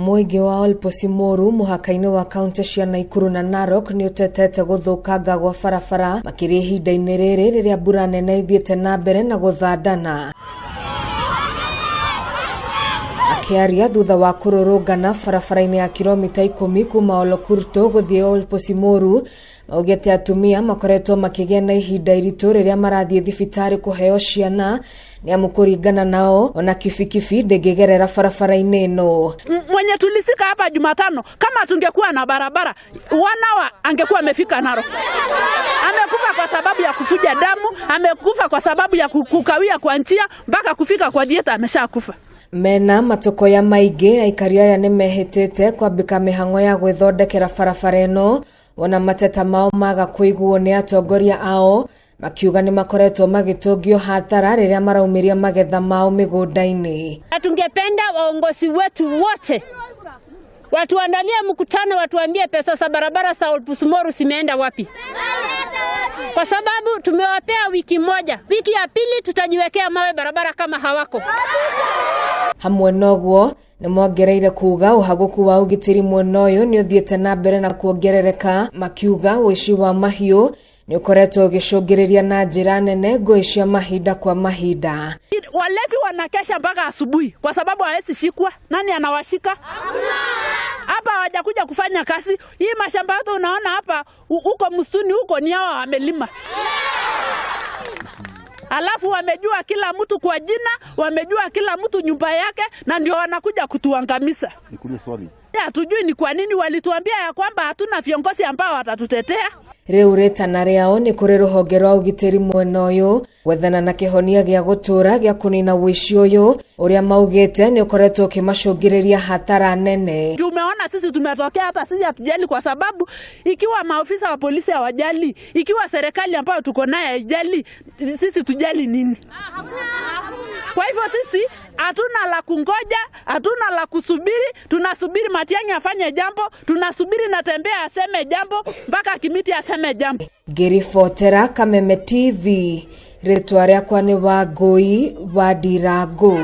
Mũingĩ wa Olposimoru mũhaka-inĩ wa kaunti cia Naikuru na Narok nĩ ũtetete gũthũkanga gwa barabara makĩria ihinda-inĩ rĩrĩ rĩrĩa mbura nene ithiĩte na mbere na gũthandana. Akĩaria thutha wa kũrũrũngana barabara-inĩ ya kilomita 10 kuma Olokurto gũthiĩ Olposimoru, maugĩte atumia makoretwo makĩgĩa na ihinda iritũ rĩrĩa marathiĩ thibitarĩ kũheo ciana nĩ amu kũringana nao ona kibikibi ndĩngĩgerera barabara-inĩ ĩno. Mwenye tulisika hapa Jumatano, kama tungekuwa na barabara wanawa angekuwa amefika Narok. Amekufa kwa sababu ya kufuja damu, amekufa kwa sababu ya kukawia kwa njia mpaka kufika kwa dieta ameshakufa. Mena matokoya maingĩ aikari aya nĩ mehĩtĩte kwambĩka mĩhang'o ya gwĩthondekera barabara ĩno ona mateta mao maga kũiguo nĩ atongoria ao makiuga nĩ makoretwo magĩtũngio hathara rĩrĩa maraumĩria magetha mao mĩgũnda-inĩ. Tungependa waongozi wetu wote watuandalie mkutano, watuambie pesa za barabara za Olpusumoru zimeenda wapi, kwa sababu tumewapea wiki moja. Wiki ya pili tutajiwekea mawe barabara kama hawako. Hamwe noguo nĩ mongereire kuga ũhagũku wa ũgitĩri mwena ũyũ nĩ ũthiĩte na mbere na kuongerereka, makiuga ũici wa mahiũ nĩ ũkoretwo ũgĩcũngĩrĩria na njĩra nene ngũĩ cia mahinda kwa mahinda. Walevi wanakesha mpaka asubuhi kwa sababu hawezi shikwa. Nani anawashika? Hapa hawajakuja kufanya kazi. Hii mashamba yote unaona hapa huko msituni huko ni hawa wamelima. Alafu wamejua kila mtu kwa jina, wamejua kila mtu nyumba yake, na ndio wanakuja kutuangamiza. Nikuulize swali. Hatujui ni kwa nini walituambia ya kwamba hatuna viongozi ambao watatutetea. Rĩu rĩtana rĩao nĩ kũrĩ rũhonge rwa ũgitĩri mwena ũyũ gwethana na kĩhonia gĩa gũtũũra gĩa kũnina ũici ũyũ ũrĩa maugĩte nĩ ũkoretwo ũkĩmacũngĩrĩria hathara nene. Tumeona sisi tumetokea, hata sisi hatujali, kwa sababu ikiwa maofisa wa polisi hawajali, ikiwa serikali ambayo tuko naye haijali, sisi tujali nini? Kwa hivyo sisi hatuna la kungoja, hatuna la kusubiri. Tunasubiri Matiang'i afanye jambo, tunasubiri Natembeya aseme jambo, mpaka Kimiti aseme jambo. Ngĩribotera Kameme TV, rĩtwa rĩakwa nĩ Wangũi wa Ndirangu.